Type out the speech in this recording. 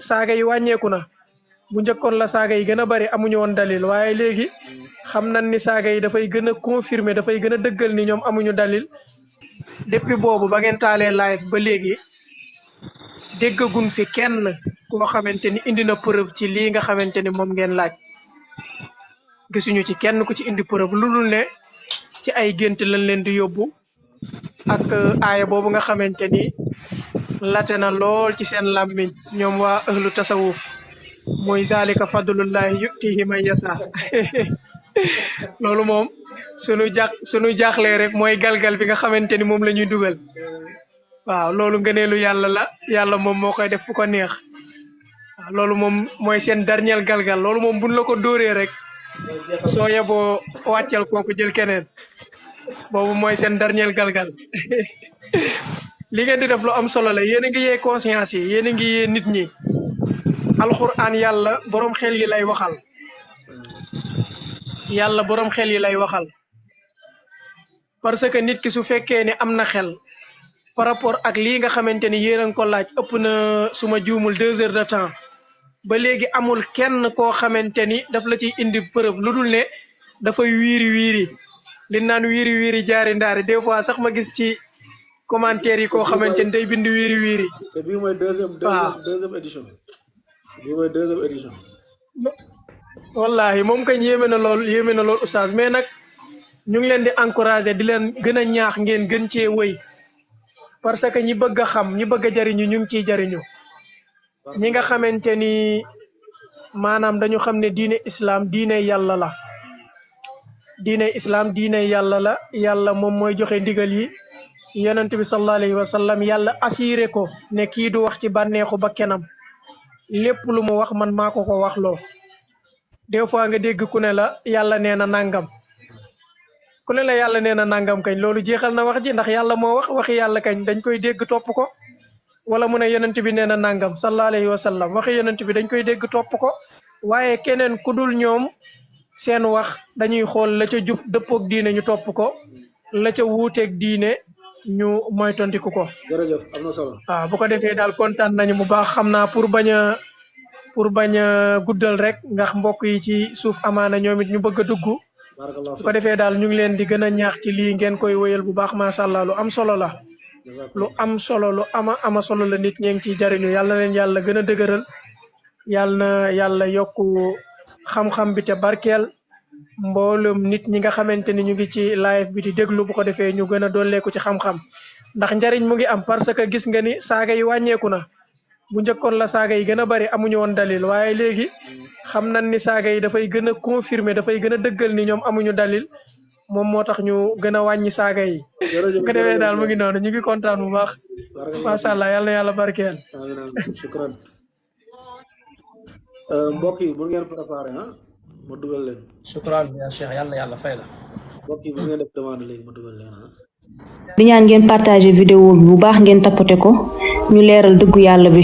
saaga yi wàññeeku na bu njëkkoon la saaga yi gën a bari amuñu woon dalil waaye léegi xam nañ ni saaga yi dafay gën a confirmer dafay gën a dëggal ni ñoom amuñu dalil depuis boobu ba ngeen taalee live ba léegi déggagun fi kenn koo xamante ni indi na preuve ci lii nga xamante ni moom ngeen laaj gisuñu ci kenn ku ci indi preuve lu dul ne ci ay gént lañ leen di yóbbu ak aaya boobu nga xamante ni late na lool ci seen làmmiñ ñoom waa ahlu tasawuf mooy zalika fadlullahi yutihi man yasa loolu moom sunu jaaxlee rek mooy galgal bi nga xamante ni moom la ñuy dugal waaw loolu ngëneelu yàlla la yàlla moom moo koy def fu ko neex waaw loolu moom mooy seen dernier galgal loolu moom buñ la ko dóoree rek soo yeboo wàccal kooku jël keneen boobu mooy seen dernier galgal li ngeen di def lu am solo la yéen a ngi yee conscience yi yéen a ngi yee nit ñi alquran yàlla borom xel yi lay waxal yàlla borom xel yi lay waxal parce que nit ki su fekkee ne am na xel par rapport ak lii nga xamante ni yéen a ngi ko laaj ëpp na suma juumul 2 heures de temps ba léegi amul kenn koo xamante ni daf la ciy indi preuve lu dul ne dafay wiiri li naan wiiri jaari ndaari des fois sax ma gis ci commentaire yi koo xamante ni day bind wiiri te bii mooy deuxième édition bii mooy deuxième édition wallahi moom kañ yéeme na lool oustaz mais nag ñu ngi leen di encourager di leen gën a ñaax ngeen gën cee wëy parce que ñi bëgg a xam ñi bëgg a jariñu ñu ngi ciy jariñu ñi nga xamante ni maanaam dañu xam ne diine islam diine yàlla la diine islam diine yàlla la yàlla moom mooy joxe ndigal yi yonent bi sallallahu alayhi wa sallam yàlla assuré ko ne kii du wax ci bànneexu ba kenam lépp lu mu wax man maa ko wax loo des fois nga dégg ku ne la yàlla nee na nangam ku ne la yàlla nee na nangam kañ loolu jeexal na wax ji ndax yàlla moo wax waxi yàlla kañ dañ koy dégg topp ko wala mu ne yonent bi nee na nangam sallallahu alayhi wa sallam waxi yonent bi dañ koy dégg topp ko waaye keneen ku dul ñoom seen wax dañuy xool la ca jub dëppoog diine ñu topp ko la ca wuuteeg diine ñu moytandiku ko. jërëjëf am na solo. waaw bu ko defee daal kontaan nañu bu baax xam naa pour bañ a guddal rek ndax mbokk yi ci suuf amaana ñoom it ñu bëgg a dugg. bu ko defee daal ñu ngi leen di gën a ñaax ci lii ngeen koy wéyal bu baax macha allah lu am solo la. lu am solo lu ama solo la nit ñi ngi ciy jariñu yàlla na leen yàlla gën a dëgëral yàlla na yàlla yokku xam-xam bi te barkeel mboolum nit ñi nga xamante ni ñu ngi ci live bi di déglu bu ko defee ñu gën a dolleeku ci xam-xam ndax njariñ mu ngi am parce que gis nga ni saaga yi wàññeeku na bu njëkkoon la saaga yi gën a bari amuñu woon dalil waaye léegi xam nañ ni saaga yi dafay gën a confirmer dafay gën a dëggal ni ñoom amuñu dalil moom moo tax ñu gën a wàññi saaga yi. bu ko defee daal mu ngi noonu ñu ngi kontaan bu baax. macha allah yàlla na yàlla barkeel. shukran mbokk yi bu ngeen préparé ma dugal leen. shukran ya Cheikh yàlla na yàlla fay la. mbokk yi bu ngeen def demande léegi ma dugal leen di ñaan ngeen partager vidéo bi bu baax ngeen tapoter ko ñu leeral dëggu yàlla bi.